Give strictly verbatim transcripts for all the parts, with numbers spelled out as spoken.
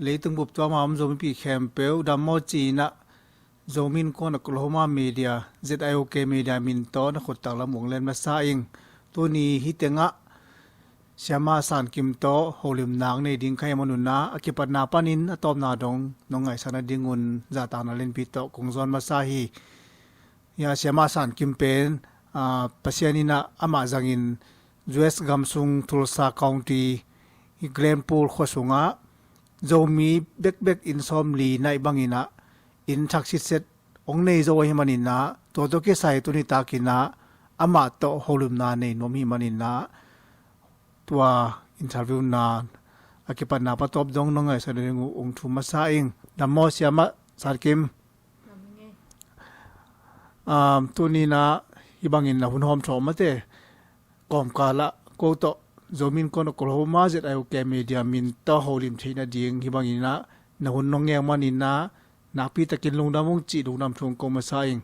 Leitung bup tuam a om Zomipi khempeuh dam maw ci-in ah Zomi Innkuan Oklahoma Media, Z I O K Media min tawh na khut taklam uh hong len masa ing. Tuni hih tengah Siamah San Kim tawh holimna nei ding ka hih manun ah, a kipatna panin a tawpna dong nong ngaihsak nadingun zahtakna lianpi tawh kong zawn masa hi. Hia Siamah San Kim pen, aa, Pasian in ah amah zangin U S gam sung Tulsa County, Glenpool khua sungah Zomi bekbek inn sawmli naih bangin ah inn thak sitset hong nei zo ahih manin ah, tua tawh kisai tuni takin ah amah tawh holimna nei nuam ahih manin ah, tua interview na a kipatna pa tawp dong nong ngaihsak nading uh hong thum masa ing. Dam maw Siamah San Kim? Um, tuni-in ah hih bangin na hun hawm thawh mate, kawmkal ah ko tawh Zomi Innkuan Oklahoma Z I O K Media min tawh holim theih nading hih bangin ah na hun nong ngen manin ah nakpi takin lungdam ung cih lungdam thu hong ko masa ing.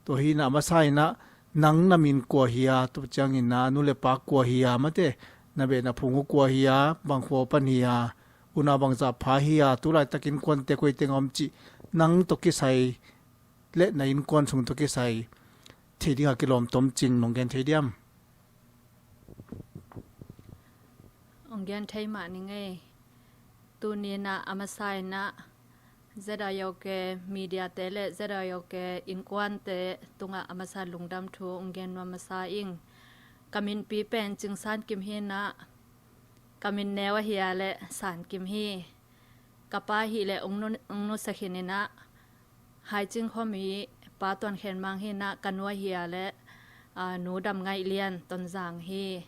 Tua hi-in ah a masa in ah nang na min kua hi a, tua ciangin ah nu le pa kua hi a mate, na beh na phung uh kua hi a, bang khua pan hi a, unau bangzah pha hi a, tu laitak innkuante koi teng a om cih nang tawh kisai le na innkuan sung tawh kisai theih dingah kilawm tomcing nong gen thei diam? Hong gen thei mah ning ei. Tuni-in ah a masa in ah Z I O K Media te le Z I O K innkuante tungah a masa lungdam thu hong gen nuam masa ing. Ka minpi pen Cing San Kim hi-in ah, ka min neu ahih leh San Kim hi. Ka pa ahih leh hong nu, hong nusia khin in ah, Haicing khuami Pa Tuan Khen Mang hi-in ah, ka nu ahih leh, aa, Nu Dam Ngaih Lian, Tonzang hi.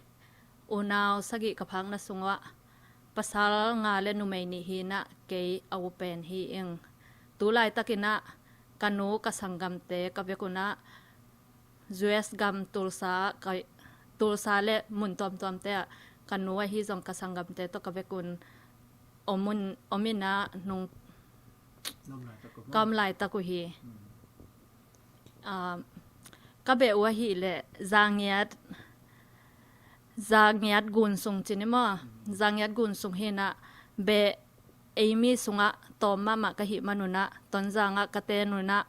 Unau sagih ka phakna sungah pasal nga le numei nih hi-in ah kei a u pen hi ing. Tu laitakin ah ka nu ka sanggamte ka vekun ah U S gam Tulsa, ka, Tulsa le mun tuamtuamte ah ka nu ahi zong ka sanggamte tawh ka vekun om un, om in ah nung ka om laitak uh hi. Ah, ka beh uh ahih leh Zangiat, Zangiat gun sung ci ni maw? Zangiat gun sung hi-in ah beh ei mi sungah tawm mahmah ka hih manun ah, Tonzang ah ka ten un ah,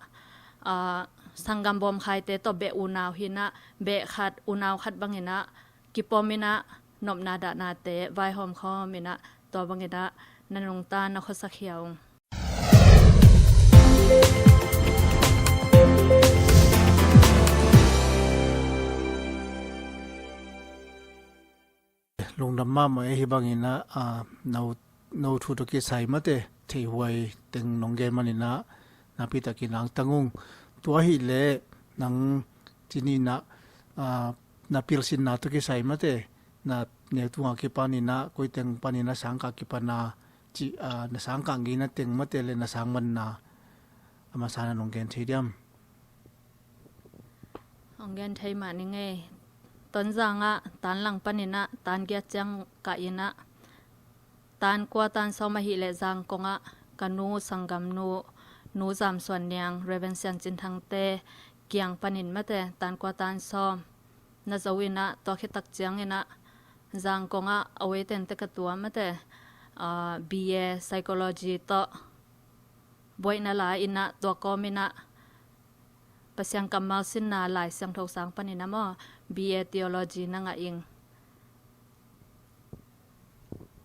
aa, sanggam bawmkhaite tawh beh unau hi-in ah, beh khat unau khat bangin ah kipom in ah, nopna dahnate vaihawm khawm in ah, tua bangin ah na nungta na khuasak hi a ung. Lungdam mahmah e, hih bangin ah, aa, no, no thu tawh kisai mate, theihhuai teng nong gen manin ah nakpi takin angtang ung. Tua ahih leh nang tuni-in ah, aa, na pilsinna tawh kisai mate, na neu tunga kipanin ah koi teng panin na sangkah kipan a cih, aa, na sangkah ngeina teng mate le na sangmanna a masa na nong gen thei diam? Hong gen thei mah ning ei. Tonzang ah tan lang panin ah tan giat ciang kah in ah, tan kua tan sawm ahih leh Zangkong ah ka nu sanggamnu, Nu Zam Suan Niang, Reverend Sian Cin Thangte kiang panin mate, tan kua tan sawm na zo in ah, tua khit tak ciangin ah Zangkong ah a wei tente ka tuam mate, aa, B A Psychology tawh buaina la in ah, tua kawmin ah Pasian kammal sinna Lai Siangtho sang panin ah maw, B A Theology na ngah ing.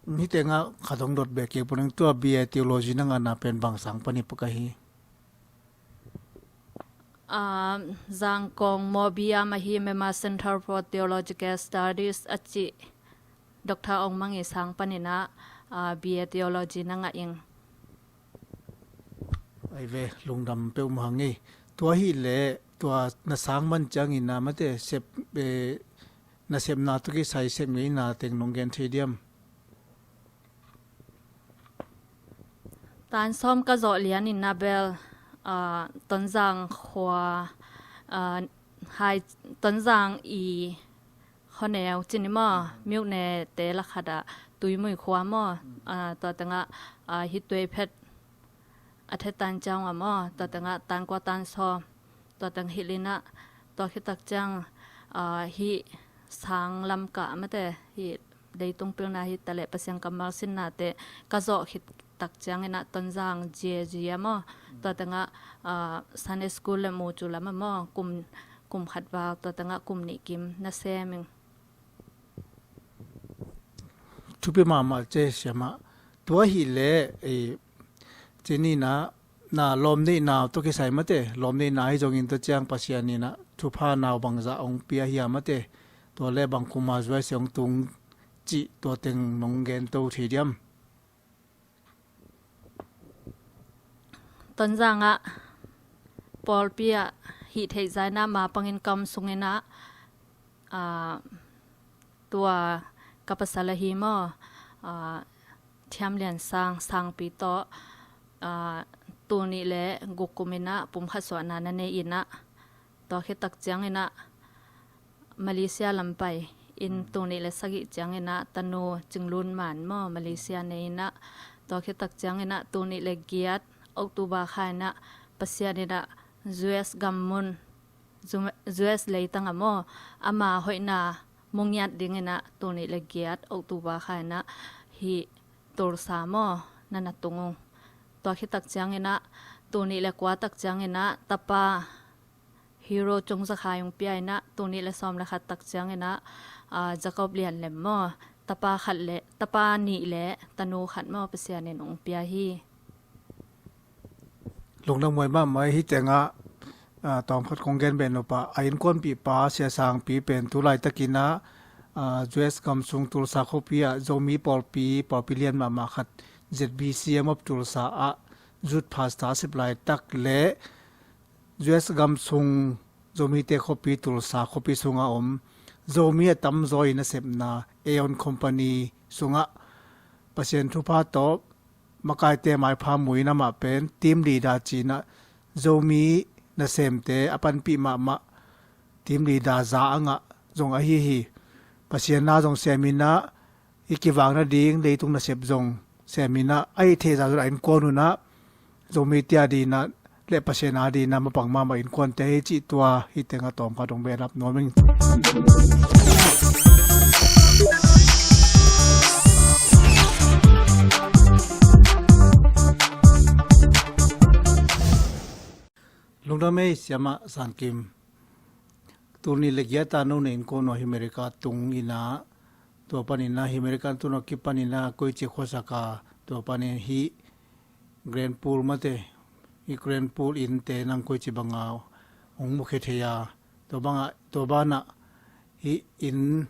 Hih tengah khat hong dot beh kik pua ning, tua B A Theology na ngahna pen bang sang pan hi pah ka hi? Ah, Zangkong Mawbia mah hi, Myanmar Center for Theological Studies a cih Doctor Aung Mang i sang panin ah, ah, B A Theology na ngah ing. Ai ve, lungdam peuhmah hang ei. Tua ahih leh, tua na sang man ciangin ah mate, sep, eh, na sepna tawh kisai sep ngeina teng nong gen thei diam? Tan sawm ka zawh lianin ah bel, ah, Tonzang khua, ah, hai, Tonzang i khuaneu ci ni maw, Myohnete lakhat ah Tuimui khua maw, ah, tua tengah, ah, hih Tueiphet a thetan ciang ah maw, tua tengah tan kua tan sawm, tua teng hilh in ah, tua khit tak ciang, ah, hih sang lam kah mate, hih leitung pilna hi ta leh Pasian kammal sinnate ka zawh khit tak ciangin ah Tonzang J G ah maw, tua tengah, ah, Sunday School le mu cu lam ah maw, kum, kum khat val, tua tengah kum nih kim na sem ing. Thupi mahmah ce siamah. Tua hi leh, eh, cini na, na lawm neihna tawh kisai mate, lawm neihna hi zongin tua ciang Pasian in ah thupha nau bangzah hong pia hiam mate, tua le bang kuma zuai se hong tung cih tua teng nong gen to thei diam? Tonzang ah pawlpi ah hih theih zaina ma pangin kam sungin ah, ah, tua ka pasal ahi maw, ah, Thiam Lian Sang, Sangpi tawh, ah, tul nih le guk kum in ah pumkhat suahna na nei in ah, tua khit tak ciangin ah Malaysia lam pai in, tul nih le sagih ciangin ah tanu Cing Lun Man maw, Malaysia nei in ah, tua khit tak ciangin ah tul nih le giat October kha in ah Pasian in ah U S gam mun, U S leitang ah maw, ama hoihna mu ngiat dingin ah tul nih le giat October kha in ah hih Tulsa maw na na tung ung. Tua khit tak ciangin ah tul nih le kua tak ciangin ah tapa Hero Cung Za Khai hong pia in ah, tul nih le sawm le khat tak ciangin ah, ah, Jacob Lian Lem maw, tapa khat le, tapa nih le tanu khat maw Pasian in hong pia hi. Lungdam huai mahmah hi. Tengah, ah, tawmkhat kong gen beh nop ah, a innkuanpihpa Sia Sangpi pen tu laitakin ah, ah, U S gam sung Tulsa khuapi ah Zomi pawlpi, pawlpi lian mahmah khat Z B C M of Tulsa ah youth pastor a sep laitak le U S gam sung Zomite khuapi Tulsa khuapi sungah om Zomi a tamzaw i nasepna Aeon Company sungah Pasian thupha tawh makaite maipha muin amah pen team leader cinah Zomi nasemte a panpih mahmah team leader za a ngah zong ahi hi. Pasian na zong seminah i kivak nading leitung nasep zong seminah a i thehza zong a innkuan unah Zomite a dinah le Pasian a dinah mapang mahmah innkuante hi cih tua hi tengah tawmkhat dong behlap nuam ing. Lungdam ei siamah Sangkim. Tul nih le giat a no na innkuan uh hi America tung inah tua paninah hi America tung uh kipaninah koici khuasak a tua panin hi Grand Pool mate, hi Grand Pool innte nang koici banga hong mukhia thei a, tua bangah, tua banah hi inn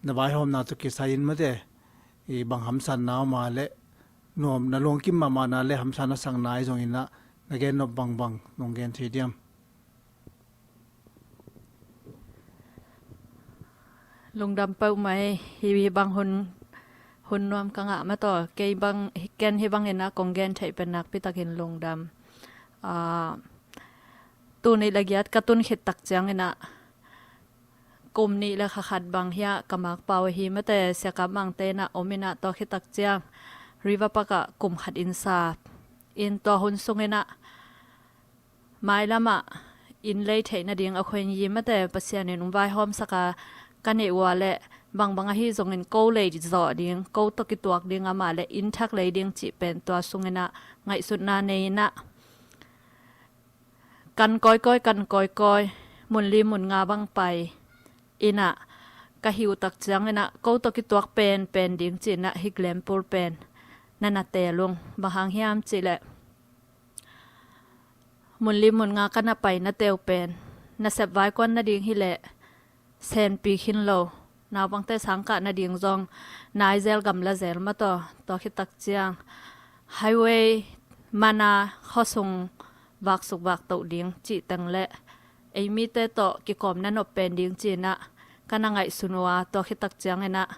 na vaihawmna tawh kisai in mate, i bang hamsatna om a le nuam na luangkim mahmahna le hamsatna sakna i zonginah na gen nop bangbang nong gen thei diam? Lungdam peuhmah ei, hi, hi bang hun, hun nuam ka ngah mataw, kei bang, ken hi bangin a kong gen theih pen nakpi takin lungdam. Ah, tul nih le giat ka tun khit tak ciangin ah kum nih le kha khat bang hiah ka makpau ahi mate, Sia Kap Mangte inah om inah tua khit tak ciang River Park ah kum khat inn sa in tua hun sungin ah mailamah inn lei theih nading a khuain yi mate Pasian in hong vaihawmsak a ka neih uh a le bangbang ahi zongin ko lei zawh ding, ko tawh kituak ding amah le inn thak lei ding cih pen tua sungin ah ngaihsutna nei inah kan kawikawi, kan kawikawi, mun li mun nga bang pai inah ka hih uh tak ciangin ah ko tawh kituak penpen ding ci inah hi Glenpool pen na na teel ung. Bang hang hiam cihleh mun li mun nga ka na pai na teel pen nasep vaikuan nading hileh senpi khin lo, naupangte sangkah nading zong nai zel gamla zel mataw, tua khit tak ciang highway mana khuasung vaksuk vaktoh ding cih teng le ei mite tawh kikawm na nop pen ding ci inah ka na ngaihsun uh a, tua khit tak ciangin ah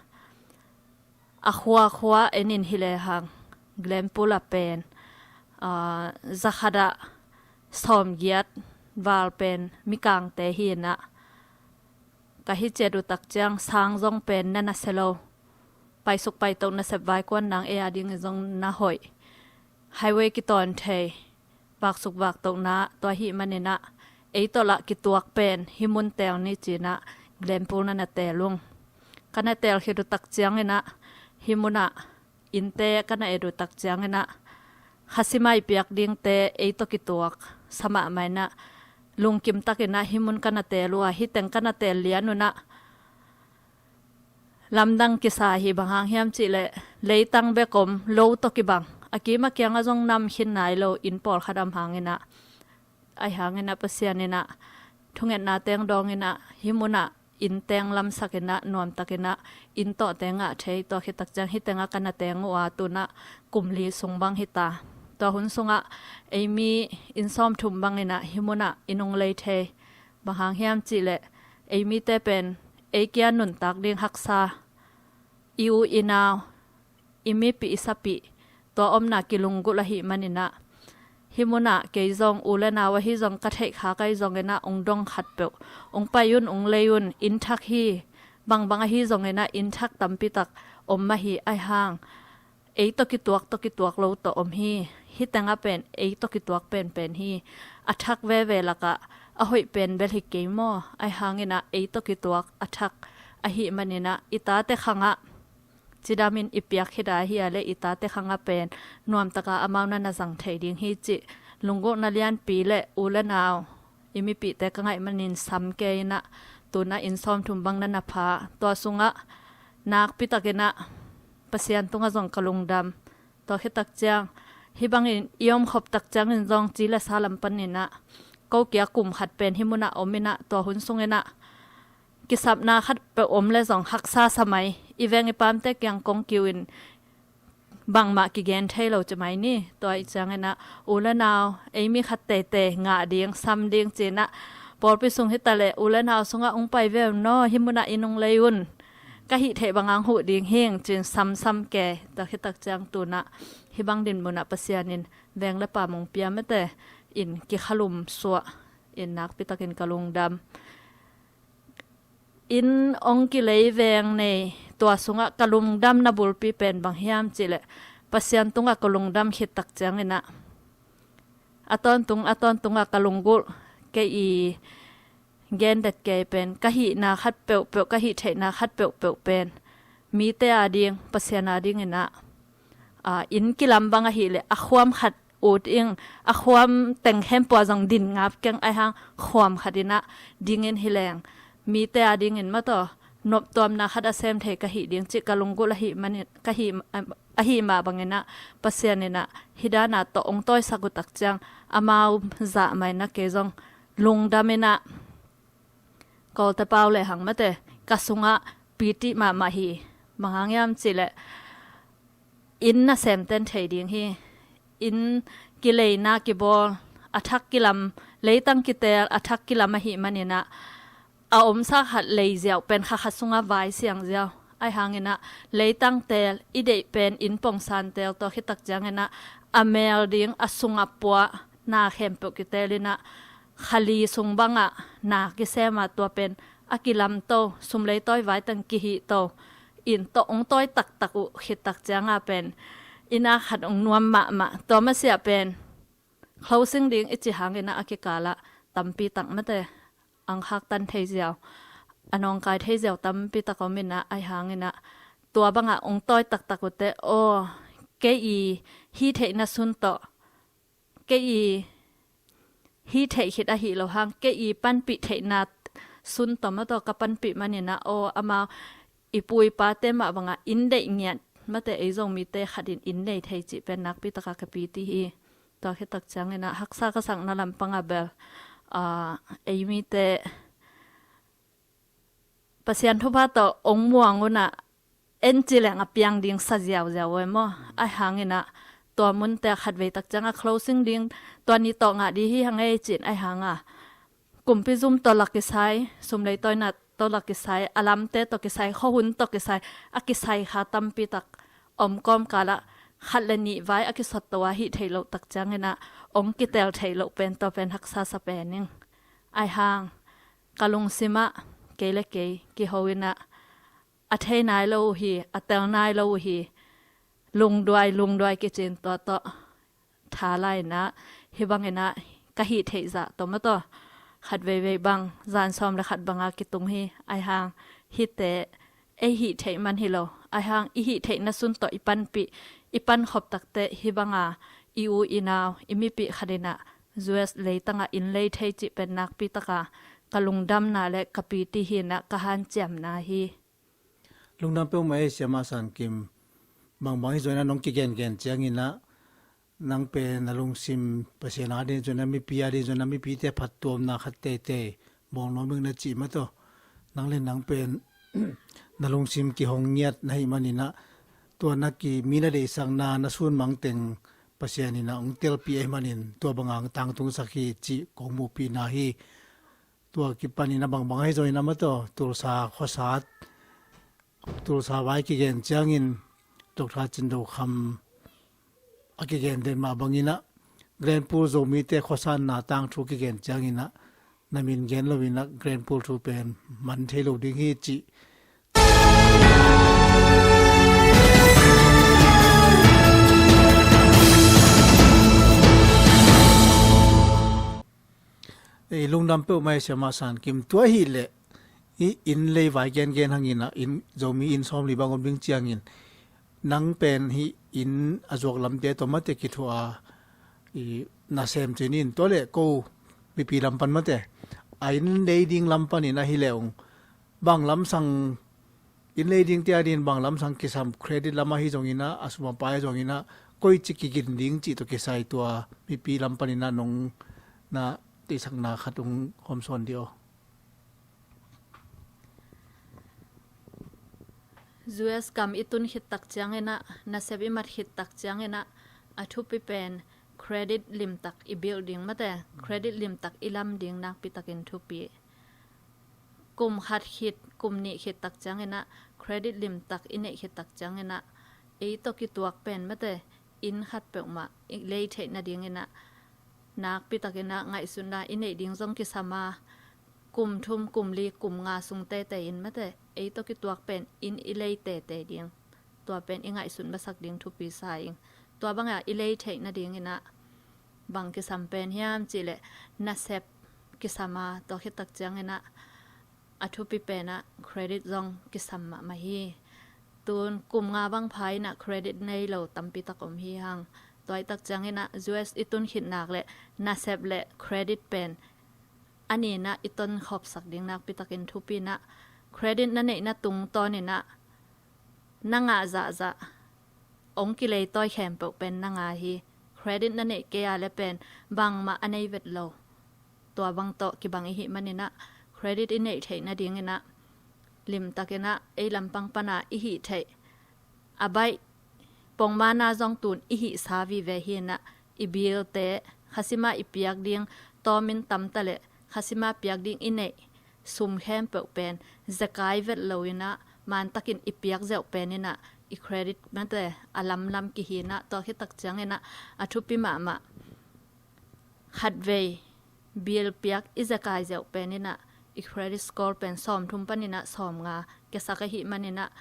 a khuakhua en in hi lehang Glenpool ah pen, ah, zakhat ah sawmgiat val pen mikangte hi inah ka hi ciat uh tak ciang sang zong pen na na sia lo, paisuk paitoh nasep vaikuan nang ei a dingin zong na hoih, highway kitawn thei, vaksuk vaktohna tua ahih maninah ei tawh lah kituak pen hi mun teel ni cinah Glenpool na na teel ung. Ka na teel khit uh tak cianginah hi munah innte ka na et uh tak cianginah, khasimai piak dingte ei tawh kituak sa mahmah inah, lungkim takinah hih mun ka na teel uh a, hih teng ka na teel lian unah lamdang kisa hi. Bang hang hiam cihleh, leitang bek om, lo tawh kibang, a kim a kiangah zong nam khin nai lo inn pawlkhat om hanginah, ahi hanginah Pasian inah thungetna teng dawnginah hih munah inn teng lamsak inah, nuamtak inah inn tawhte ngah thei. Tua khit tak ciang hih tengah ka na teng uh a, tunah kum li sung bang hi ta. Tua hun sungah eimi inn sawmthum banginah hih munah i nung lei thei. Bang hang hiam cihleh, ei mite pen ei kia nuntak ding haksa, i u i nau, i mipih i sapih, tua omna kilunggulh ahih maninah, hih munah kei zong u le nau ahi zong, ka theih khak ahi zonginah ong dong khatpeuh, ong pai un, ong lei un. Inn thak hi, bangbang ahi zonginah inn thak tampitak om mah hi. Ahi hang ei tawh kituak, tawh kituak lo tawh om hi. Hih tengah pen ei tawh kituak penpen hi. A thak veve lakah a hoih pen bel hi kei maw? Ahi hanginah ei tawh kituak, a thak ahih maninah, i tate khangah cidamin i piak khit a hi a leh, i tate khangah pen nuamtaka amau na na zang thei ding hi cih lunggulhna lianpi le u le nau, i mipihte ka ngaih manin sam kei inah, tunah inn sawmthum bang na na pha. Tua sungah nakpi takinah Pasian tungah zong ka lungdam. Tua khit tak ciang, hih bangin i omkhop tak ciangin zong ci le sa lam paninah, ko kia kum khat pen hih munah om inah, tua hun sunginah kisapna khatpeuh om le zong haksa sa mai. I veng i pamte kiang kong kiu in bangmah kigen thei lo ci mai ni. Tua i cianginah u le nau, ei mi khat teitei ngah ding, sam ding cinah, pawlpi sung hi taleh u le nau sungah ong pai ve un aw, hih munah i nung lei un, ka hih theih bangah ong huh ding hing cin samsam kei. Tua khit tak ciang tunah hih bang din munah Pasian in veng le pam ong pia mate in kikhalum suah in nakpi takin ka lungdam. Inn ong kilei veng nei, tua sungah ka lungdamna bulpi pen bang hiam cihleh, Pasian tungah ka lungdam khit tak cianginah, a tawntung, a tawntungah ka lunggulh, kei i gendet kei pen, ka hihna khat peuhpeuh, ka hih theihna khat peuhpeuh pen mite ading, Pasian adinginah, a, inn kilam bang ahileh a khuam khat ut ing, a khuam teng khempeuh ah zong din ngap keng. Ahi hang khuam khat inah dingin hi leng, mite adingin mataw noptuamna khat a sem thei ka hih ding cih ka lunggulh ahih manin, ka hih, ahih mah banginah, Pasian inah hih dana tawh ong tawisak uh tak ciang, amau zah mah inah kei zong lungdam inah, Kawlte pau le hang mate, ka sungah piti mahmah hi. Bang hang hiam cihleh, inn nasemten thei ding hi. Inn kileina kibawl, a thak kilam, leitang kiteel, a thak kilam ahih maninah, a omsa khat lei ziau pen kha khat sungah vai siang ziau. Ahi hanginah, leitang teel, i deih pen inn pongsan teel, tua khit tak cianginah a mel ding, a sungah puah na khempeuh kiteel inah, kha li sung bangah na kisem a, tua pen a kilamto, sum leitawi vai teng kihihto in tawh ong tawi taktak uh khit tak cianga pen inn a khat ong nuam mahmah. Tua masiah pen closing ding i cih hanginah a kikalah tampi tak mate, ang khaktan thei ziau, a nawngkai thei ziau tampi tak om inah, ahi hanginah tua bangah ong tawi taktak uh teh, aw, kei i hih theihna sun tawh, kei i hih theih khit ahih loh hang, kei i panpih theihna sun tawh mataw ka panpih maninah, aw, amau i pu i pate mah bangah inn deih ngiat mate, ei Zomite khat in inn nei thei cih pen nakpi takah ka piti hi. Tua khit tak cianginah haksa ka sakna lampangah bel, a, ei mite Pasian thupha tawh ong muang unah, en ci leng a piang ding sa ziauziau uh e maw. Ahi hanginah tua munte khatvei tak ciangah closing ding, tua ni tawh ngah ding hi hang ei cin, ahi hanga kumpi zum tawh la kisai, sum leitawina tawh la kisai, a lamte tawh kisai, khuahun tawh kisai, a kisai kha tampi tak om kawmkalah khat le nih vai a kisotto a hih theih loh tak cianginah ong kitel theih loh pen, tua pen haksa sa pen ing. Ahi hang ka lungsimah kei le kei kiho inah, a thei nai lo uh hi, a tel nai lo uh hi, lungduai, lungduai kicin tua tawh tha la inah, hih banginah ka hih theih zah tawh mataw khatveivei bang zan sawm le khat banga kitung hi. Ahi hang hihte ei hih theih man hi lo, Ahi hang i hih theihna sun tawh i panpih, i pankhop takte hih banga i u i nau, i mipih khat in ah U S leitangah inn lei thei cih pen nakpi taka ka lungdamna le ka piti hi in ah ka hanciamna hi. Lungdam peuhmah ei, Siamah San Kim. Bangbang hi zongin ah nong kigengen ciangin ah nang pen na lungsim Pasian a ding zongin ah, mipi a ding zongin ah, mipite phattuamna khat teitei bawl nuam ing na cih mah tawh, nang le nang pen na lungsim kihong ngiat na hih manin ah, tua na ki, mi na deihsakna na sunmang teng Pasian in ah hong telpih ahih manin tua banga hong tangtungsak hi cih kong muhpihna hi. Tua kipanin ah bangbang ahi zongin ah mah tawh, Tulsa khuasat, Tulsa vai kigen ciangin Doctor Cin Do Kham a kigen den mah bangin ah, Glenpool Zomite khuasatna tangthu kigen ciangin ah na min gen loin ah Glenpool thu pen man thei lo ding hi cih. Ei, lungdam peuhmah ei, Siamah San Kim. Tua ahih leh hih inn lei vai gengen hangin ah, inn, Zomi inn sawmli bang om ding ciangin, nang pen hih inn a zuak lamte tawh mate kithuah a, i, nasem cih in, tua leh ko mipi lam pan mate, a inn lei ding lam panin ahi leh ung, bang lamsang, inn lei dingte a dingin bang lamsang kisam, credit lam ahi zongin ah, a sum a pai ahi zongin ah, koici kigin ding cih tawh kisai tua mipi lam panin ah nong na deihsakna khat hong hawmsawn dih aw. U S gam i tun khit tak ciangin ah, nasep i mat khit tak ciangin ah, a thupi pen credit limtak i build ding mate, credit limtak i lam ding nakpi takin thupi. Kum khat khit, kum nih khit tak ciangin ah, credit limtak i neih khit tak ciangin ah, ei tawh kituak pen mate, inn khat peuhmah i lei theih nadingin ah, nakpi takin ah ngaihsutna i neih ding zong kisam a, kum thum, kum li, kum nga sung teitei in mate, ei tawh kituak pen inn i lei teitei ding. Tua pen i ngaihsut masak ding thupi sa ing. Tua bangah i lei theih nadingin ah bang kisam pen hiam cih leh nasep kisam a, tua khit tak ciangin ah a thupi pen ah credit zong kisam mahmah hi. Tun kum nga bang pha in ah credit nei lo tampi tak om hi hang. Tua hi tak ciangin ah U S i tun khit nak leh nasep le credit pen a ni in ah i tonkhopsak ding nakpi takin thupi in ah, credit na neihna tungtawn in ah na ngah zahzah, hong kileitawi khempeuh pen na ngah hi. Credit na neih kei a leh pen bangmah a nei vet lo. Tua bang tawh kibang i hih manin ah, credit i neih theih nadingin ah, limtakin ah ei lampang pan a i hih theih, a baih pongmana zong tun i hihsa vive hi in ah, i bilte, khasim a i piak ding, tawmin tamta leh khasim a piak ding i neih sum khempeuh pen zekai vet lo in ah, mantakin i piak zeuh pen in ah, i credit mate a lamlam kihi in ah, tua khit tak ciangin ah, a thupi mahmah, khatvei bill piak i zekai zeuh pen in ah, i credit score pen sawmthum panin ah sawmnga kiasak ahih manin ah,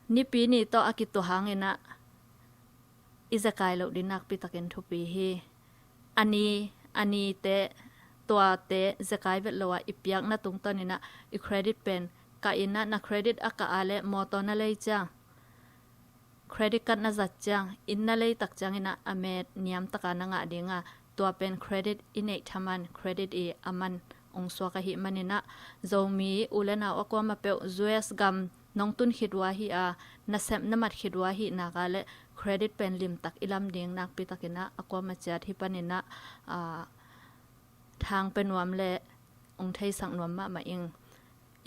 Nipi ni tawh a kituak hangin ah i zekai loh ding nakpi takin thupi hi. A ni, a nite, tuate zekai vet lo a i piakna tungtawn in ah i credit pen kah in ah, na credit a kah a leh mawtaw na lei ciang, credit card na zat ciang, inn na lei tak ciangin ah a met niam taka na ngah ding a, tua pen credit i neih thaman, credit i a man hong suak ahih manin ah, Zomi u le nau a kuamah peuh U S gam nong tun khit uh ahi a, nasep na mat khit uh ahih nak a leh credit pen limtak i lam ding nakpi takin ah a kuamah ciat hih panin ah, ah, thang pia nuam le hong theisak nuam mahmah ing.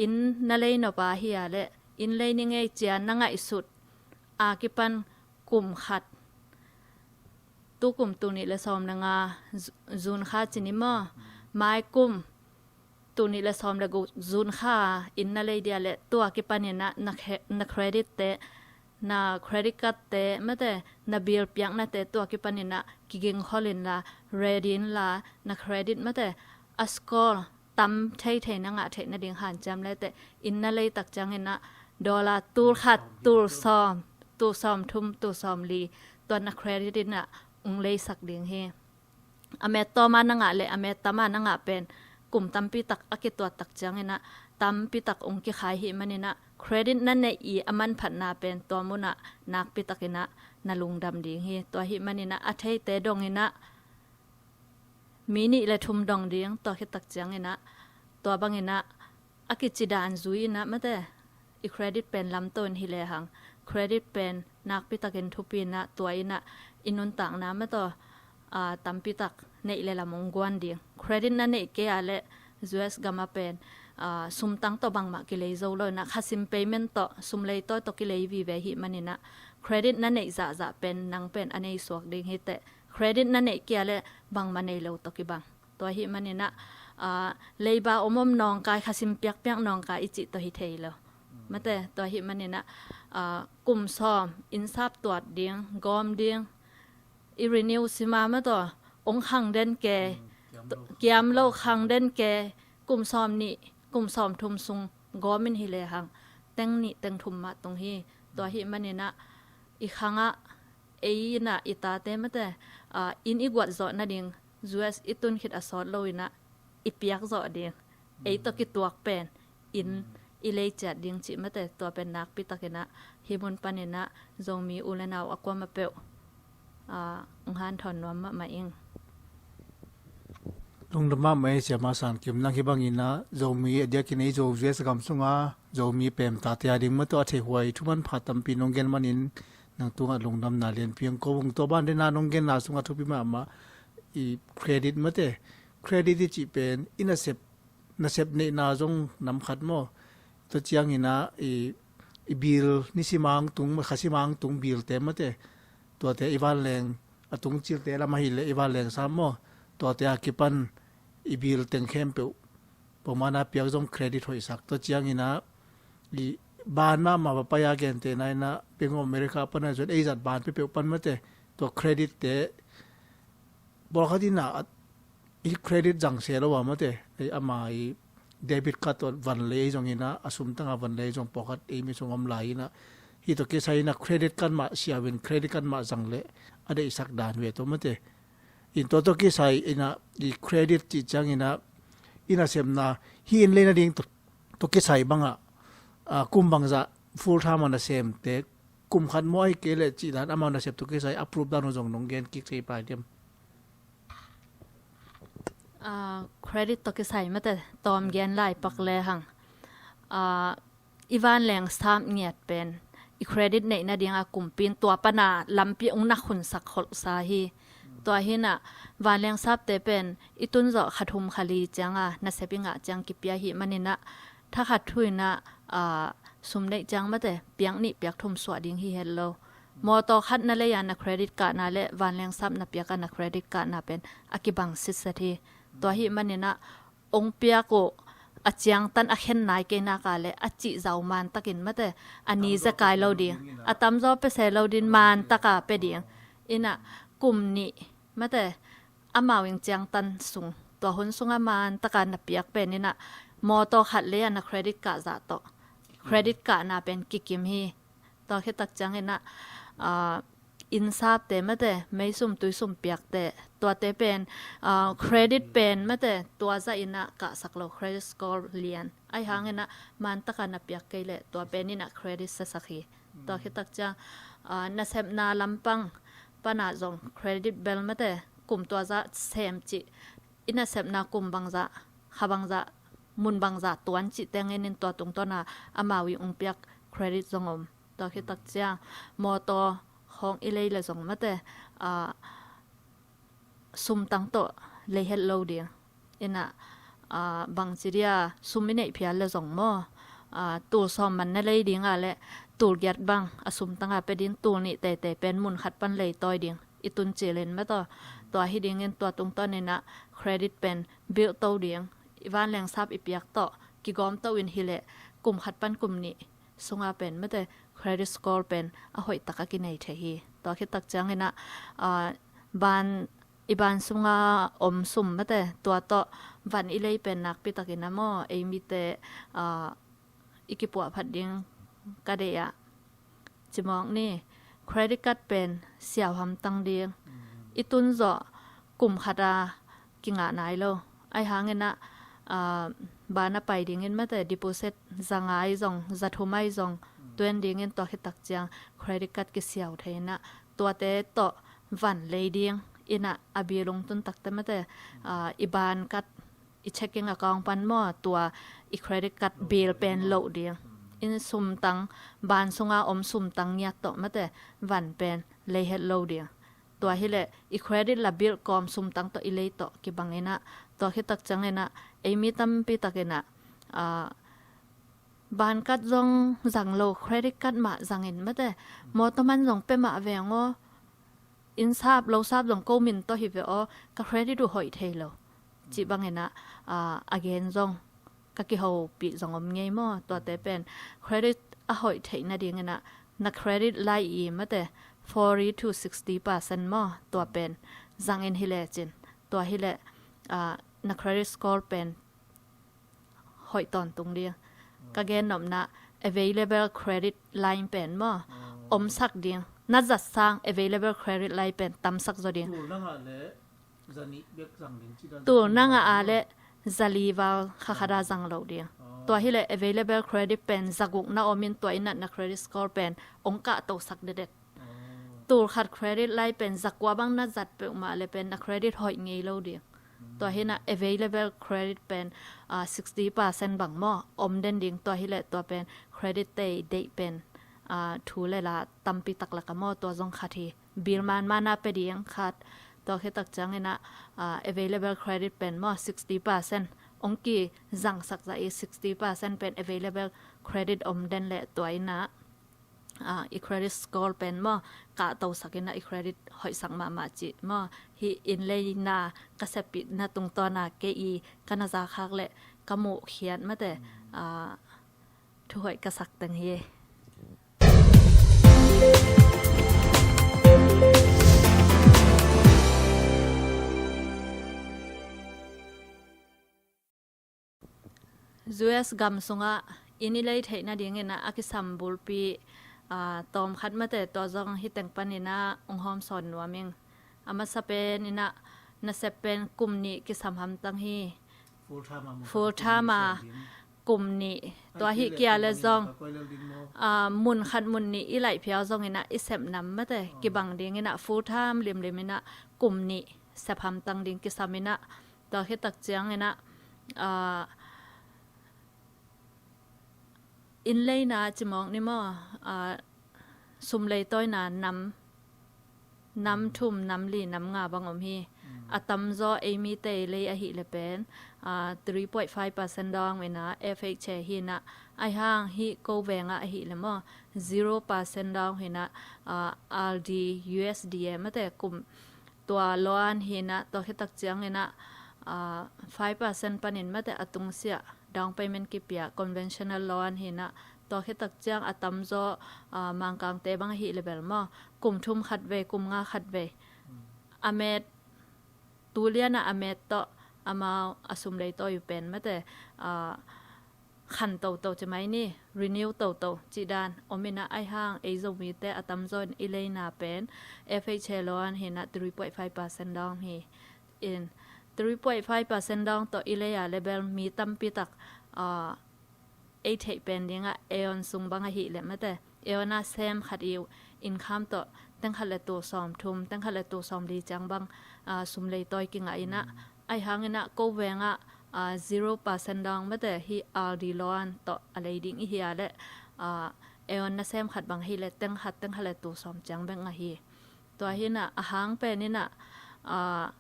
Inn na lei nop a hi a leh inn lei ni ngei ci-a na ngaihsut a kipan kum khat, tu kum tul nih le sawm le nga, Zu-, June kha ci ni maw, mai kum tul nih le sawm le guk June kha inn na lei dia leh tua kipanin ah na cre-, na credit te, na credit card te mate, na bill piaknate tua kipanin ah kiging khol inla, ready inla, na credit mate a score tam theithei na ngah theih nading hanciam leteh, inn na lei tak ciangin ah dollar tul khat, tul sawm, tul sawm thum, tul sawm li, tua na credit in ah hong leisak ding hi. A met tawm a na ngah le a met tam a na ngah pen kum tampi tak a kituat tak ciangin ah tampi tak hong kikhai hih manin ah Credit na neih i a manphatna pen tua munah nakpi takinah na lungdam ding hi. Tua hih maninah a theite donginah mi nih le thum dong ding, tua khit tak cianginah tua banginah a kici dan zui inah mate i credit pen lamto in hi lehang credit pen nakpi takin thupi inah tua inah i nuntakna mate a tampi tak neih le lam ong guan ding. Credit na neih kei a le U S gam a pen a sumtang tawh bangmah kilei zo lo inah khasim payment tawh sum leitawi tawh kilei vive hih maninah credit na neih zahzah pen nang pen a nei suak ding hi teh. Credit na neih kei a le bangmah nei lo tawh kibang. Tua hih maninah a leiba om om nawngkai khasim piakpiak nawngkai i cih tawh hi thei lo. Mate tua hih maninah a kum sawm innsap tuat ding, gawm ding, i renew sima mate ong khang den ke, kiam lo khang den ke, kum sawm nih kum sawm thum sung gawm in hi lehang teng nih teng thum mah tung hi. Tua hih maninah i khangah ei inah i tate mate a inn i guat zawh nading U S i tun khit a sawt lo inah i piak zawh ding. Ei tawh kituak pen inn i lei ciat ding cih mate tua pen nakpi takinah hih mun paninah Zomi u le nau a kuamah peuh a ong hanthawn nuam mahmah ing. Lungdam mahmah ei Siama San Kim, nang hih banginah Zomi a diakin ei Zo U S gam sunga Zomi pemtate a ding mate a theihuai thuman pha tampi nong gen manin nang tungah lungdamna lianpi ong ko ung. Tua ban dena nong genna sungah thupi mahmah i credit mate, credit i cih pen i nasep, nasep neihna zong nam khat maw? Tua cianginah i, i bill nisimang tung, khasimang tung bill te mate, tuate i vanleng a tung cilte lam ahileh i vanleng sam maw? Tuate a kipan i bill teng khempeuh pawmana piak zong credit hoihsak. Tua cianginah i ban mahmah va pai a gentehna inah Bank of America pana zon ei zat ban peuhpeuh pan mate tua credit te pawlkhat inah i credit zang se lo a mate, ei ama i debit card tawh van le ei zong inah a sumtanga van le ei zong pawlkhat ei mi sung om lai inah hih tawh kisai inah credit card mah siau in credit card mah zang le a deihsak dan ve tawh mate. In tua tawh kisai inah i credit cih cianginah i nasepna hih in lei nading tawh, tawh kisai bangah a kum bangzah full time a nasemte kum khat maw ahi kei leh cih dan amau nasep tawh kisai approve dan uh zong nong gen kik thei pai diam? A credit tawh kisai mate tawm gen lai pak lehang a i vanleng sap ngiat pen i credit neih nadinga kumpi in tua pana lampi ong nak hunsak kholhsa hi. Tua hinah vanleng sapte pen i tun zawh kha thum kha li cianga nasep i ngah ciang kipia hih maninah thakhat thu inah a sum neih ciang mate piak nih piak thum suah ding hi het lo. Mawtaw khat na lei a na credit card na le vanleng sap na piak a na credit card na pen a kibang sitset hi. Tua hih maninah ong piak uh a ciangtan a khen nai kei naka le a cih zau mantakin mate a ni zekai lo ding, a tamzaw pia se lo din mantaka pia ding. Inah kum nih mate amau in ciangtan sung tua hun sunga mantaka na piak pen inah mawtaw khat lei a na credit card zah tawh credit card na pen kikim hi. Tua khit tak cianginah a innsapte mate meisum tuisum piakte tuate pen a credit pen mate tua zah inah kahsak lo, credit score lian ahi hanginah mantaka na piak kei leh tua pen inah credit siasak hi. Tua khit tak ciang a nasepna lampang pana zong credit bel mate kum tua zah sem cih i nasepna kum bangzah, kha bangzah, mun bangzah tuan cih tengin in tua tungtawna amau i ong piak credit zong om. Tua khit tak ciang mawtaw khawng i lei le zong mate a sumtang tawh lei het lo ding. Inah a bangci dia sum i neih phial le zong maw a tul sawm man na lei dinga le tul giat bang a sumtanga pia din tul nih teitei pen mun khat pan leitawi ding i tun cilin mataw. Tua hi dingin tua tungtawninah credit pen build to ding i vanleng sap i piak tawh kigawm to in hileh kum khat pan kum nih sunga pen mate credit score pen a hoih taka kinei thei hi. Tua khit tak cianginah a ban i ban sunga om sum mate tua tawh van i lei pen nakpi takin a maw ei mite a i kipuah phat ding ka deih ah cimawk ni. Credit card pen siau hamtang ding i tun zawh kum khat a kingah nai lo. Ahi hanginah a ban a pai dingin mate, deposit za nga ahi zong, za thum ahi zong, tuan dingin tua khit tak ciang credit card kisiau thei inah, tuate tawh van lei ding inah, a bill hong tun takte mate, ah, i ban card, i checking account pan maw, tua i credit card bill pen loh ding. In sumtang, ban sunga om sumtang ngiat tawh mate, van pen lei het lo ding. Tua hileh i credit la bill kawm sumtang tawh i lei tawh kibang inah, tua khit tak ciang inah, ei mi tampi tak inah, ah, ban card zong zang lo, credit card mah zangin mate, mawtaw man zong pia mah veng aw, inn sap lo sap zong ko min tawh hi ve aw, ka credit uh hoih thei lo, cih bang inah, ah, a gen zong ka kihopih zong om ngei maw. Tuate pen credit a hoih theih nading inah, na credit lai i mate, forty to sixty percent maw, tua pen zangin hi lecin, tua hileh, ah, na credit score pen hoih tawntung ding. Ka gen nopna, available credit line pen maw, omsak ding. Na zat sang available credit line pen tamsak zaw ding. Tul na ngah a le za li val kha khat a zang lo ding. Tua hileh available credit pen za guk na om in, tua inah na credit score pen ong kahtosak dedet. Tul khat credit line pen za kua bang na zat peuhmah le pen na credit hoih ngei lo ding. Tua hinah available credit pen, ah, sixty percent bang maw, om den ding. Tua hileh tua pen credit tei deih pen, ah, thu le la tampi tak lak a maw, tua zong khat hi. Bill manmana pia ding khat. Tua khit tak ciang inah, ah, available credit pen maw, sixty percent ong kizangsak zah i, sixty percent pen available credit om den leh tua inah, ah, i credit score pen maw, kahtosak inah i credit hoihsak mahmah cih maw. Hih inn leina ka seppihna tungtawna kei i ka na zakhak leh ka muhkhiat mate, ah, thuhoih ka sak teng hi. U S gam sungah inn i lei theih nadingin ah a kisam bulpi, ah, tawmkhat mate, tua zong hih teng panin ah ong hawmsawn nuam ing. A masa pen in ah nasep pen kum nih kisam hamtang hi. Full time ah, full time ah kum nih. Tua hi kia le zong, ah, mun khat mun nih i laih phial zongin ah i sep nam mate, kibang dingin ah full time limlim in ah kum nih sep hamtang ding kisam in ah, tua khit tak ciangin ah, ah, inn leina cimawk ni maw, ah, sum leitawina nam, nam thum, nam li, nam nga bang om hi. A tamzaw ei mite i lei ahih leh pen, ah, three point five percent dawng in ah F H A hi in ah, ahi hang hih ko vengah ahih leh maw, zero percent dawng hi in ah, ah, R D, U S D A mate kum tua loan hi in ah, tua khit tak ciangin ah, ah, five percent panin mate a tungsiah down payment kipia conventional loan hi in ah, tua khit tak ciang a tamzaw, ah, Mangkangte bang ahih leh bel maw, kum thum khat vei, kum nga khat vei. A met, tu lian ah a met tawh amau a sum leitawi uh pen mate, ah, khan toto ci mai ni, renew toto cih dan om in ah, ahi hang ei Zomite a tamzaw in i leina pen F H A loan hi in ah three point five percent dawng hi. In three point five percent dawng tawh i lei a leh bel mi tampi tak, ah, ei theih pen dingah Aeon sung bang ahih leh mate, Aeon a sem khat i income tawh teng khat le tul sawm thum, teng khat le tul sawm li ciang bang, ah, sum leitawi kingah in ah, ahi hangin ah ko vengah, ah, zero percent dawng mate hih R D loan tawh a lei ding i hi a leh, ah, Aeon nasem khat bang ahih leh teng khat, teng khat le tul sawm ciang bek ngah hi. Tua hi in ah a hang pen in ah, ah,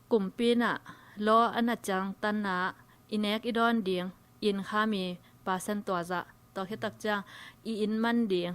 kumpi in ah law a na ciangtanna i nek i dawn ding income i percent tua zah, tua khit tak ciang i inn man ding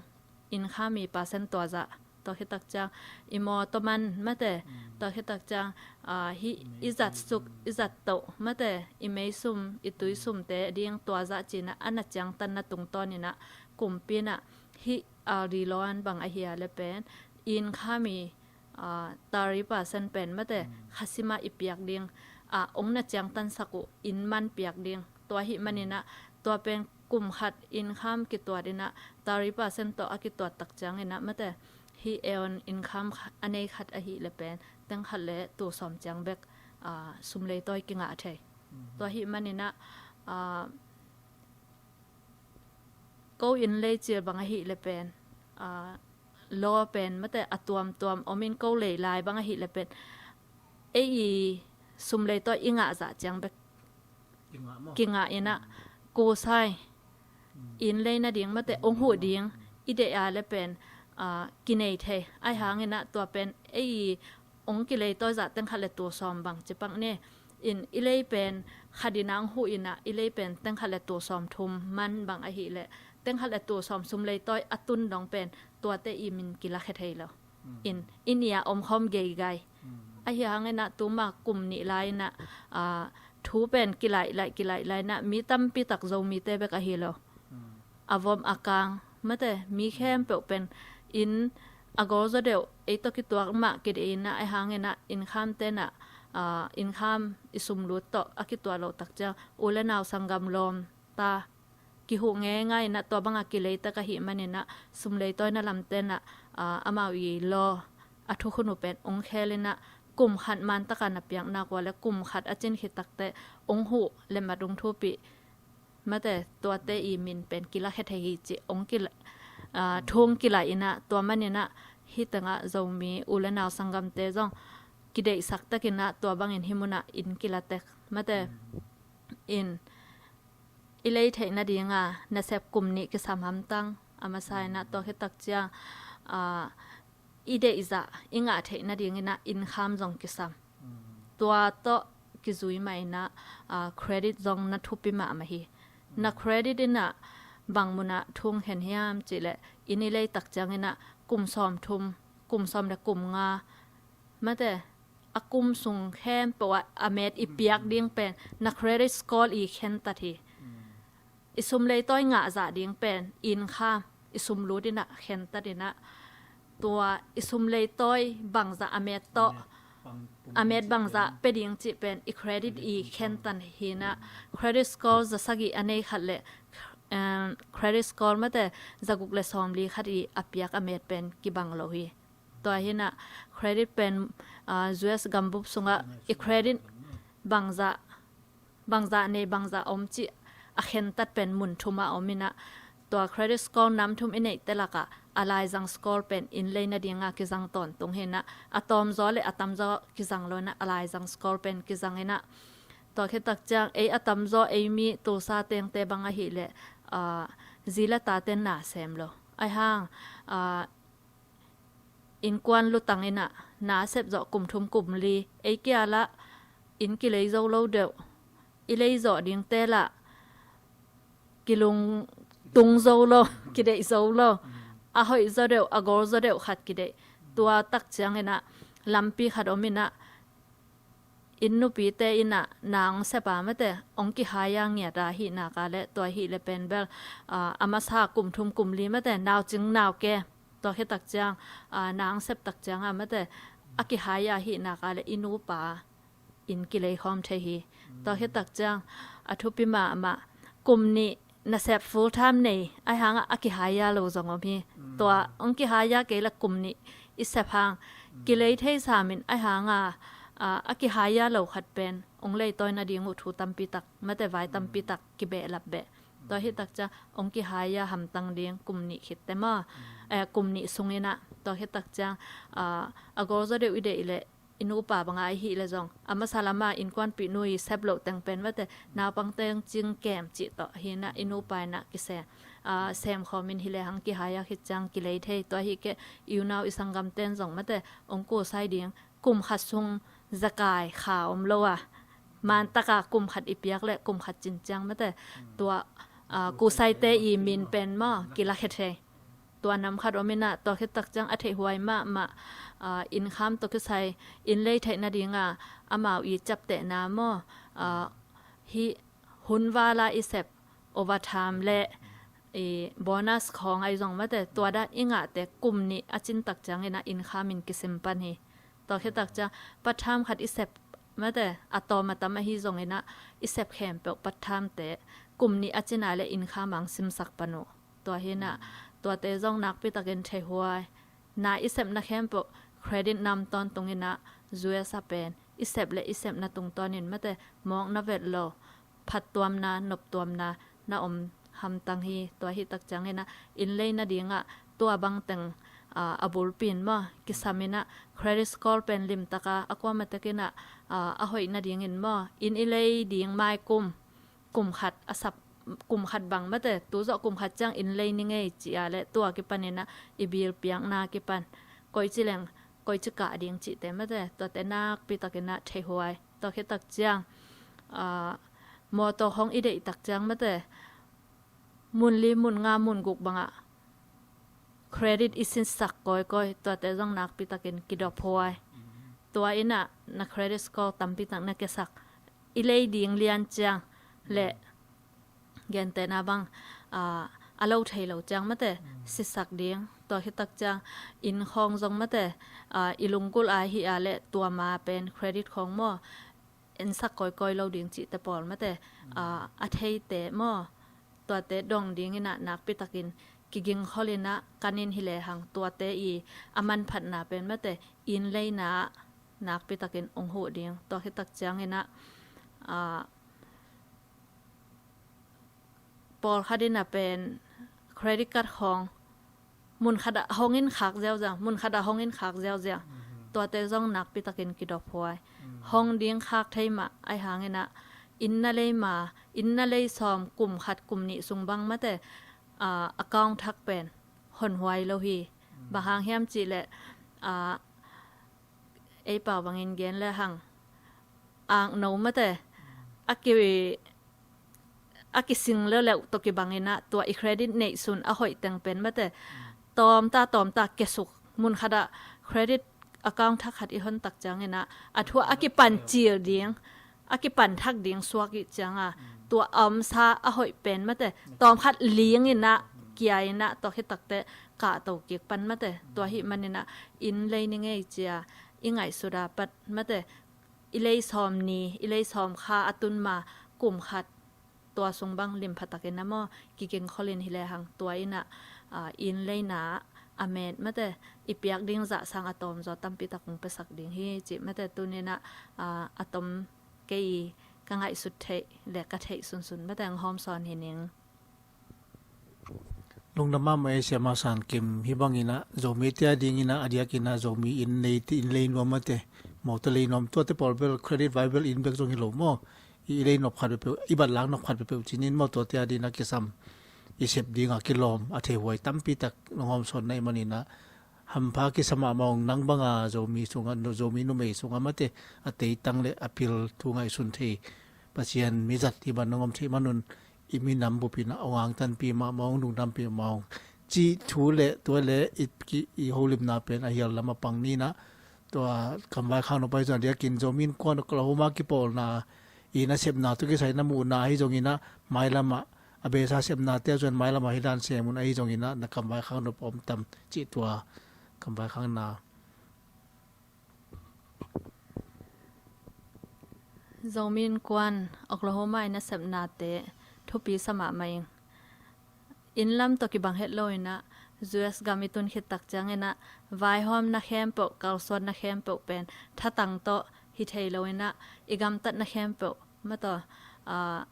income i percent tua zah, tua khit tak ciang i mawtaw man mate, tua khit tak ciang, ah, hih i zat suk, i zat toh mate, i meisum, i tuisumte ding tua zah ci in ah a na ciangtanna tungtawn in ah kumpi in ah hih R D loan bang ahih leh pen income i, ah, thirty percent pen mate khasim ah i piak ding, ah, ong na ciangtansak uh inn man piak ding. Tua ahih manin ah tua pen kum khat income kituat in ah thirty percent tawh a kituat tak ciangin ah mate, hih Aeon income kha-, a nei khat ahih leh pen teng khat le tul sawm ciang bek, ah, sum leitawi kingah thei. Tua ahih manin ah, Ko inn lei cil bang ahih leh pen, law pen mate a tuamtuam om in, ko lei lai bang ahih leh pen ei i sum leitawi i ngah zah ciang bek kingah in ah, kusai inn lei nading mate ong huh ding i deih a leh pen kinei thei. Ahi hangin ah tua pen ei i ong kileitawi zah teng khat le tul sawm bang ci pak ni. In i lei pen khat in ah ong huh in ah, i lei pen teng khat le tul sawm thum man bang ahih leh teng khat le tul sawm sum leitawi a tun dong pen tuate i min kilakhia thei lo. In i nih a omkhawm geigai. Ahi hangin ah tuma kum nih lai in ah thu pen kilaih laih kilaih laih in ah mi tampi tak, Zomite bek ahi lo, a vom a kang mate mi khempeuh pen inn a gol zaw deuh ei tawh kituak mah kideih in ah, ahi hangin ah inn khamte in ah inn kham i sum lut tawh a kituak loh tak ciang u le nau sanggam lawmta kihuh ngeingai in ah, tua banga kilei tak ahih manin ah sum leitawi na lamte in ah amau i law a thukhun uh pen ong khel in ah kum khat man taka na piak nak ua le kum khat a cin khit takteh ong huh le mat ong thupih mate tuate i min pen kilakhia thei hi ci ong kila, thu ong kilaih in ah, tua manin ah hih tengah Zomi u le nau sanggamte zong kideihsak tak in ah tua bangin hih munah inn kila tek mate. In i lei theih nadinga nasep kum nih kisam hamtang a masa in ah, tua khit tak ciang i deih zah i ngah theih nadingin ah inn kham zong kisam. Tua tawh kizui mah in ah credit zong na thupi mahmah hi. Na credit in ah bang munah thu ong khen hiam cih leh inn i lei tak ciangin ah kum sawm thum, kum sawm le kum nga mate a kum sung khempeuh ah a met i piak ding pen na credit score i khentat hi. I sum leitawi ngah zah ding pen inn kham i sum lut in ah khentat in ah, tua i sum leitawi bangzah a met tawh, a met bangzah pia ding cih pen i credit i khentat hi in ah, credit score za sagih a nei khat le credit score mate za guk le sawmli khat i a piak a met pen kibang lo hi. Tua hi in ah credit pen U S gambup sungah i credit bangzah bangzah nei bangzah om cih a khentat pen mun thum ah om in ah, tua credit score nam thum i neihte lakah a laizang score pen inn lei nadinga kizang tawntung hi in ah, a tawmzaw le a tamzaw kizang lo in ah, a laizang score pen kizang in ah, tua khit tak ciang ei a tamzaw ei mi Tulsa tengte bang ahih leh zi le tate na sem lo. Ahi hang innkuan lutang in ah na sep zawh kum thum kum li ei kia lah inn kilei zo lo deuh, i lei zawh dingte lah kilungtung zo lo, kideih zo lo. A hoih zaw deuh, a gol zaw deuh khat kideih. Tua tak ciangin ah lampi khat om in ah inn nupite in ah na ong sep a mate ong kihai a ngiat a hih nak a le, tua hih le pen bel a masa kum thum kum li mate naucing nauke, tua khit tak ciang na ong sep tak ciang a mate a kihai a hih nak a le i nupa inn kilei khawm thei hi. Tua khit tak ciang a thupi mahmah kum nih nasep full time nei ahi hangah a kihai a lo zong om hi. Tua ong kihai a kei le kum nih i sep hang kilei thei sam in, ahi hangah a kihai a lo khat pen ong leitawi nading uh thu tampi tak mate vai tampi tak kibehlap beh. Tua hih tak ciang ong kihai a hamtang ding kum nih khit te maw, kum nih sungin ah, tua hih tak ciang a gol zaw deuh i deih leh i nupa banga i hih le zong a masa lama innkuanpih nu i sep loh teng pen mate naupang teng cing kem cih tawh hi in ah i nupa in ah kisem, sem khawm in hi le hang kihai a khit ciang kilei thei. Tua hi keh i unau i sanggamten zong mate ong kusai ding kum khat sung zakai kha om lo a, man taka kum khat i piak le kum khat cin ciang mate tua kusaite i min pen maw kilakhia thei. Tua nam khat om in ah, tua khit tak ciang a theihhuai mahmah inn kham tawh kisai inn lei theih nadinga amau i ciaptehna maw, hih hun vala i sep overtime le bonus khawng ahi zong mate tua dan i ngahte kum nih a cin tak ciangin ah inn kham in kisim pan hi. Tua khit tak ciang part time khat i sep mate a tawm a tam ahi zongin ah i sep khempeuh part time te kum nih a cin a le inn kham ah ong simsak pan uh. Tua hi in ah tuate zong nakpi takin theihhuai. Na i sepna khempeuh credit nam tawntung in ah U S a pen i sep le i sepna tungtawnin mate mawk na vet lo. phattuamna, noptuamna na om hamtang hi. Tua hi tak ciangin ah inn lei nadingah tua bangteng, ah, a bulpi in maw, kisam in ah credit score pen limtaka a kuamah tekin ah, ah, a hoih nadingin maw, inn i lei ding mai kum, kum khat a sap, kum khat bang mate, tu zawh kum khat ciang inn lei ni ngei ci a le tua kipan in ah i bill piakna kipan koici leng koici kah ding cihte mate, tuate nakpi takin ah theihuai. Tua khit tak ciang, ah, mawtaw hong i deih tak ciang mate, mun li, mun nga, mun guk bangah credit i sinsak kawikawi, tuate zong nakpi takin kidop huai. Tua in ah na credit score tampi tak na kiasak, i lei ding lian ciang le gentehna bang, ah, a lo thei lo ciang mate, sisak ding. Tua khit tak ciang inn khawng zong mate, ah, i lunggulh a hi a le tua ma pen credit khawng maw, ensak kawikawi lo ding cihte pawl mate, ah, a theite maw, tuate dong dingin ah nakpi takin kigingkhol in ah kan in hi lehang tuate i a manphatna pen mate, inn leina ah nakpi takin ong huh ding. Tua khit tak ciangin ah, ah, pawlkhat in ah pen credit card khawng mun khatah hong in khak ziauziau, mun khatah hong in khak ziauziau. Tuate zong nakpi takin kidop huai. Hong ding khak thei mah, ahi hangin ah inn na lei ma, inn na lei sawm kum khat kum nih sung bang mate, ah, account thak pen hon huai lo hi. Bang hang hiam cih leh, ah, ei pau bangin gen lehang, akno mate, a ki, a kising leuleu tawh kibangin ah tua i credit neihsun a hoih teng pen mate, tawmta tawmta kiasuk, mun khatah credit account thak khat i hon tak ciangin ah a thu a kipan cil ding, a kipan thak ding suak i cianga, tua a omsa a hoih pen mate, tawm khat ling in ah kia in ah, tua khit takteh kahto kik pan mate, tua hih manin ah inn lei ni ngei cia i ngaihsut a pat mate, i lei sawm ni, i lei sawm kha a tun ma kum khat, tua sung bang limphatakin a maw, kigingkhol in hi lehang tua in ah, ah, inn leina a met mate, i piak ding zah sang a tawmzaw tampi tak ong piasak ding hi cih mate, tuni in ah, ah, a tom kei i ka ngaihsut theih le ka theih sunsun mate ong hawmsawn hi ning. Lungdam mahmah ei Siama San Kim, hih bangin ah Zomite a dingin ah a diakin ah Zomi inn lei ti, inn lei nuam mate, mawtaw lei nuam, tuate pawl bel credit vai bel inn bek zong hi lo maw. I lei nop khat peuhpeuh, i bat lak nop khat peuhpeuh cinin maw, tuate a dingin ah kisam, i sep ding a kilawm, a theihuai tampi tak nong hawmsawn na hih manin ah hampha kisa mahmah ung. Nang banga Zomi sungah, Zomi numei sungah mate, a teitang le a pil thu ngaihsun thei Pasian mizat hi ban nong om theih manun, i minam bupin ah ong angtanpih mahmah ung, lungdampih mahmah ung cih thu le tua le i, i holimna pen a hial lam a pang ni in ah, tua kamvai khak nop ahi zong a diakin Zomi Innkuan Oklahoma kipawlna i nasepna tawh kisai na muhna ahi zongin ah, mailam ah a beisa sepnate a zuan mailam ah hi dan sem un, ahi zongin ah na kamvai khak nop om tam cih tua kamvai khakna. Zomi Innkuan Oklahoma i nasepnate thupi sa mahmah ing. Inn lam tawh kibang het lo in ah, U S gam i tun khit tak ciangin ah vaihawmna khempeuh, kalsuanna khempeuh pen thatang tawh hi thei lo in ah, i gamtatna khempeuh mataw, ah,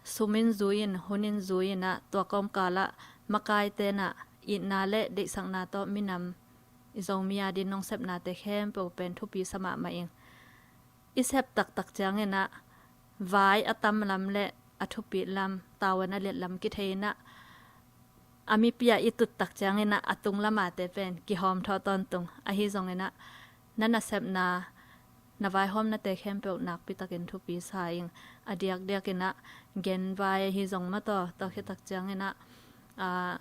sum in zui in, hun in zui in ah, tua kawmkal ah makaite in ah itna le deihsakna tawh minam i Zomi a dingin nong sepnate khempeuh pen thupi sa mahmah ing. I sep taktak ciangin ah vai a tam lam le a thupit lam, tavuan a liat lam kithei in ah, a mipi ah i tut tak ciangin ah a tung lamate pen kihawm thawh tawntung. Ahi zongin ah na nasepna, na vaihawmnate khempeuh nakpi takin thupi sa ing. A diakdiakin ah genvai ahi zong mataw, tua khit tak ciangin ah, ah,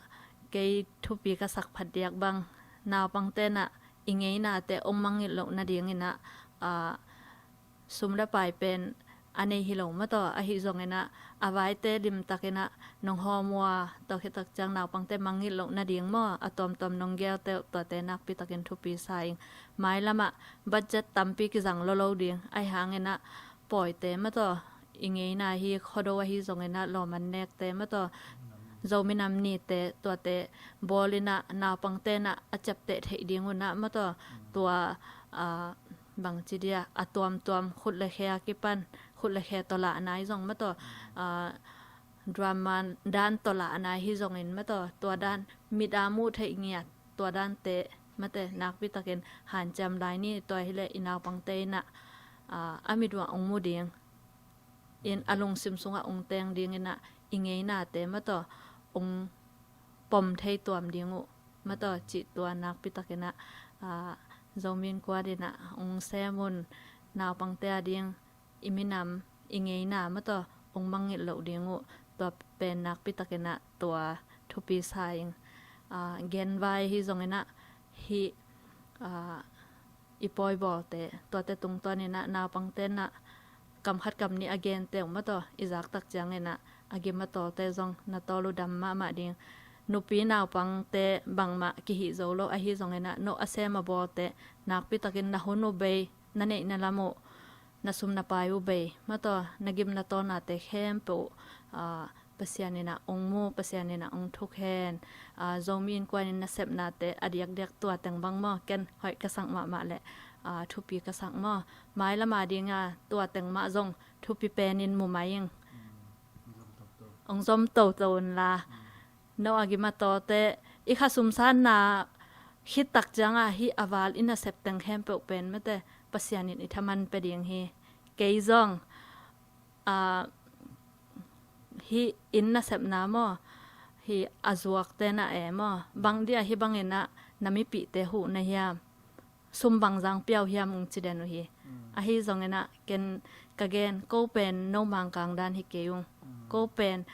kei thupi ka sak phat diak bang, naupangte in ah i ngeinate ong mangngilh loh nadingin ah, ah, sum le pai pen a nei hi lo mataw, ahi zongin ah a vaite limtakin ah nong hawm uh a, tua khit tak ciang naupangte mangngilh loh nading maw, a tuamtuam nong gelte uh, tuate nakpi takin thupi sa ing. Mailam ah budget tampi kizang lo lo ding, ahi hangin ah pawite mataw, i ngeina hi, Khuado ahi zongin ah lawm an nekte mataw, Zomi Nam Nite, tuate bawl in ah naupangte in ah a ciapteh theih ding un ah mataw, tua, ah, bangci dia, a tuamtuam khut le khe a kipan, khut le khe tawh lahna hi zong mataw, ah, drama dan tawh lahna hi zongin mataw, tua dan mit a muh theih ngiat tua dante mate nakpi takin hanciam lai ni. Tua hileh i naupangte in ah, ah, a mit uah ong mu ding in a lungsim sungah ong teng ding in ah i ngeinate mataw ong pom thei tuam ding uh mataw cih tua nakpi takin ah, ah, Zomi Innkuan in ah ong sem un. Naupangte a ding i minam i ngeina mataw ong mangngilh loh ding uh. Tua pen nakpi takin ah tua thupi sa ing. Ah, genvai hi zongin ah hih, ah, i pawibawlte tuate tungtawnin ah naupangte in ah kam khat kam nih a gente uh mataw i zak tak ciangin ah a gim a tawlte zong na tawl uh dam mahmah ding. Nupi naupangte bangmah kihih zo lo ahi zongin ah no a sem a bawlte nakpi takin na hun uh bei, na neih na lam uh, na sum na pai uh bei mataw, na gim na tawlnate khempeuh uh, ah, Pasian in ah ong mu, Pasian in ah ong thuk hen. Ah, Zomi Innkuan in nasepnate a diakdiak tua teng bang maw, ken hoih ka sak mahmah leh, ah, thupi ka sak maw. Mailam a ding a tua teng mah zong thupi penin mu mai ing. Ong zom toto un la. No a gim a tawlte i kha sumsanna khit tak ciangah hih a val i nasep teng khempeuh pen mate Pasian in i thaman pia ding hi. Kei zong, ah, hih inn nasepna maw, hih a zuakte na e maw, bang dia hih bangin ah na mipihte huh na hiam, sum bangzang pia uh hiam ong ci den uh hi. Ahi zongin ah ken ka gen, ko pen no mangkang dan hi kei ung. Ko pen,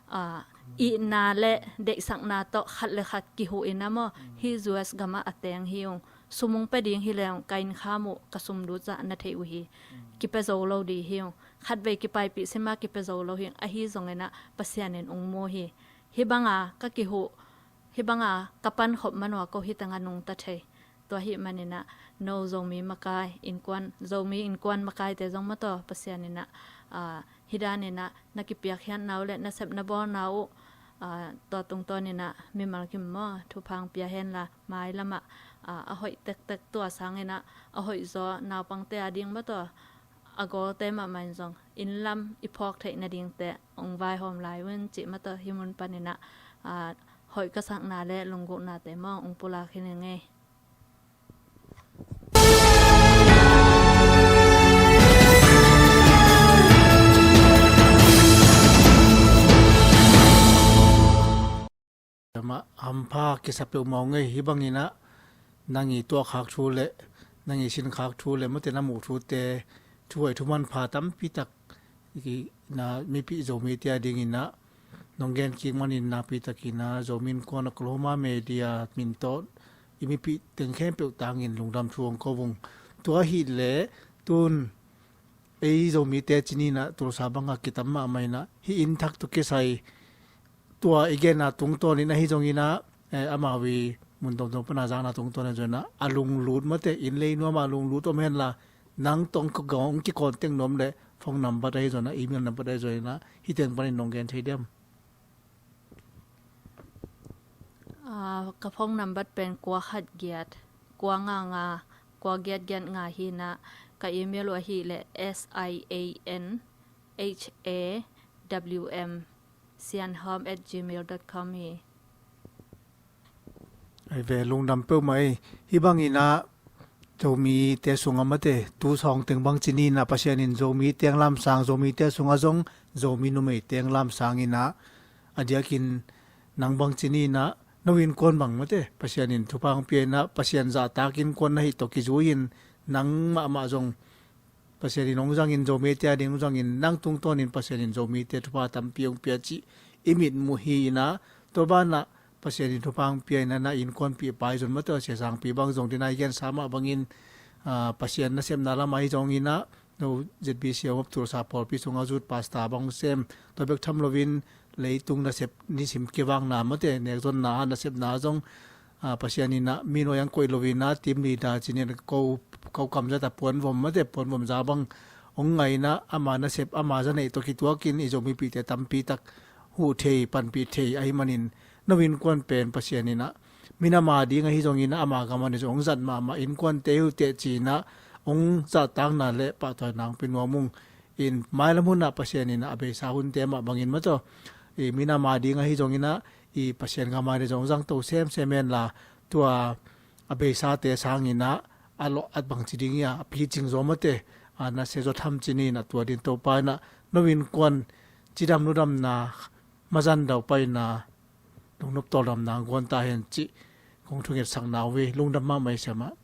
ah, itna le deihsakna tawh khat le khat kihuh in ah maw, hih U S gamah a teng hi ung. Sum ong pia ding hi leng ka innkham uh ka sum lut zah na thei uh hi. Kipia zo lo ding hi ung. Khatvei kipaipih sima kipia zo lo hi. Ahi zongin ah Pasian in ong mu hi. Hih banga ka kihuh, hih banga ka pankhop man ua ko hih tengah nungta thei. Tua hih manin ah no Zomi makai innkuan, Zomi innkuan makaite zong mataw Pasian in ah, ah, hih danin ah na kipiakkhiatna uh le na sep na bawlna uh, ah, tua tungtawnin ah mimal kim maw thupha ong pia hen la, mailam ah, ah, a hoih tektek tua sangin ah a hoih zaw naupangte a ding mataw a gawlte mahmah in zong inn lam i phawk theih nadingte ong vaihawm lai un cih mataw hih mun panin ah, ah, hoih ka sakna le lunggulhnate maw ong pulak hi ning ei. Amah hampha kisa peuhmah ung ei. Hih bangin ah nang i tuahkhak thu le nang i sinkhak thu le mate na muh thute thu hoih thu manpha tampi tak i na mipih Zomite a dingin ah nong gen kik manin nakpi takin ah Zomi Innkuan Oklahoma Media min tawh i mipih teng khempeuh tangin lungdam thu ong ko ung. Tua ahih leh tun ei Zomite ci ni in ah Tulsa bangah kitam mahmah in ah hih inn thak tawh kisai tua i genna tungtawnin ahi zongin ah, eh, amau i mun tuamtuam pana zakna tungtawnin zong in ah a lunglut mate inn lei nuam ah lunglut om hen la, nang tawh ong kikawn teng nuam leh phone number ahi zong in ah email number ahi zong in ah hih teng panin nong gen thei diam? Ah, ka phone number pen kua khat giat, kua nga nga, kua giat giat nga hi in ah, ka email uh ahih leh S I A N H A W M sianhawm at gmail dot com hi. Ai ve, lungdam peuhmah ei. Hih bangin ah Zomite sungah mate tu sawng teng bang ci ni in ah Pasian in Zomite ong lamsang, Zomite sungah zong Zomi numeite ong lamsang in ah a diakin nang bang ci ni in ah no innkuan bang mate Pasian in thupha ong pia in ah Pasian zahtak innkuan na hih tawh kizui in nang mahmah zong Pasian in ong zangin Zomite a ding ong zangin nang tungtawnin Pasian in Zomite thupha tampi ong pia cih i mitmuh hi in ah tua banah Pasian in thupha ong pia in ah na innkuanpihpa i zon mate a siasangpi bang zong dina i gensa mah bangin, ah, Pasian nasepna lamah i zongin ah no Z B C a om Tulsa pawlpi sungah zut pasta bang sem tua bek tham loin leitung nasep nisim kivakna mate nekzonna ah nasepna zong, ah, Pasian in ah mi nuai ong koih loin ah team leader ci ni in ah ko, ko kamzat a puanvom mate puanvom za bang ong ngah in ah ama nasep ama zaneih tawh kituakin i Zomipihte tampi tak huh thei panpih thei ahih manin no innkuan pen Pasian in ah minam a ding ahi zongin ah ama gam a ni zong ong zat mahmah innkuante hi uh teh ci in ah ong zahtakna le pahtawina ong pia nuam ung. in mailam hunah Pasian in a beisa hunte mah bangin maw taw, i minam a ding ahi zonginah i Pasian gam a ding zong zangto semsem henla, tua a beisate sanginah a lawh at bangci ding ia a picing zaw mate, a nasia zaw tham ci ni. Inah tua din Topa inah no innkuan cidam ludamna, mazan daupa inah lungnop tawldamna guan ta hen cih kong thungetsakna uh hi. Lungdam mahmah i siamah.